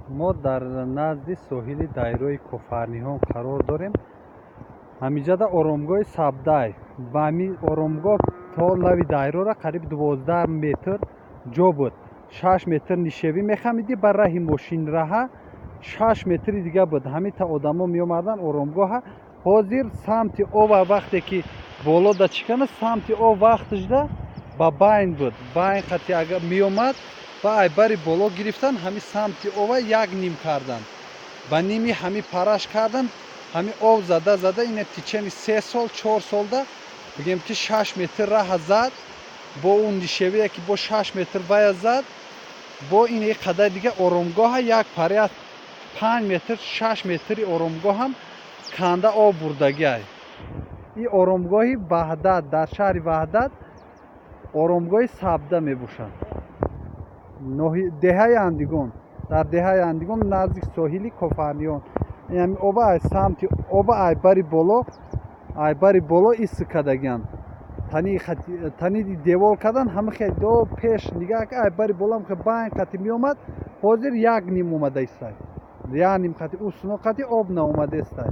Мо дар назди соҳили дарёи Кофарниҳон қарор дорем. Ҳамиҷада оромгоҳи Сабдай ва ҳамин оромгоҳ то лави дарёра қариб 12 метр ҷо буд. 6 метр нишевӣ мехамидӣ, ба раҳи мошинраҳа 6 метри дига буд. Ҳамита одамо меомаданд оромгоҳа. Ҳозир самти ова, вақте ки боло да чӣ кана, самти ов вақташда ба байн буд, байн хати агар меомад ва ай бари боло гирифтан, ҳами самти ова як ним кардан, ба ними ҳами параш кардан. Ҳами ов зада зада ина течение 3 сол, 4 солда, бигем ки, 6 метр раҳа зад. Бо он нишевие ки бо 6 метр вая зад, бо ин қадар дига оромгоҳа як паря 5 метр, 6 метри оромгоҳам канда об бурдагиай. Ин оромгоҳи Ваҳдат, дар шаҳри Ваҳдат, оромгоҳи Сабда мебошад. Деҳаи Андигон, дар деҳаи Андигон, наздик соҳили Кофарниҳон. Ами оба ай самти оба ай бари боло, ай бари боло исс кардагианд, тани девол кардан. Ҳама хел до пеш нигаҳ, ай бари боло хе байн қати меомад, ҳозир як ним омада истай, як ним қати усно қати об наомада истай.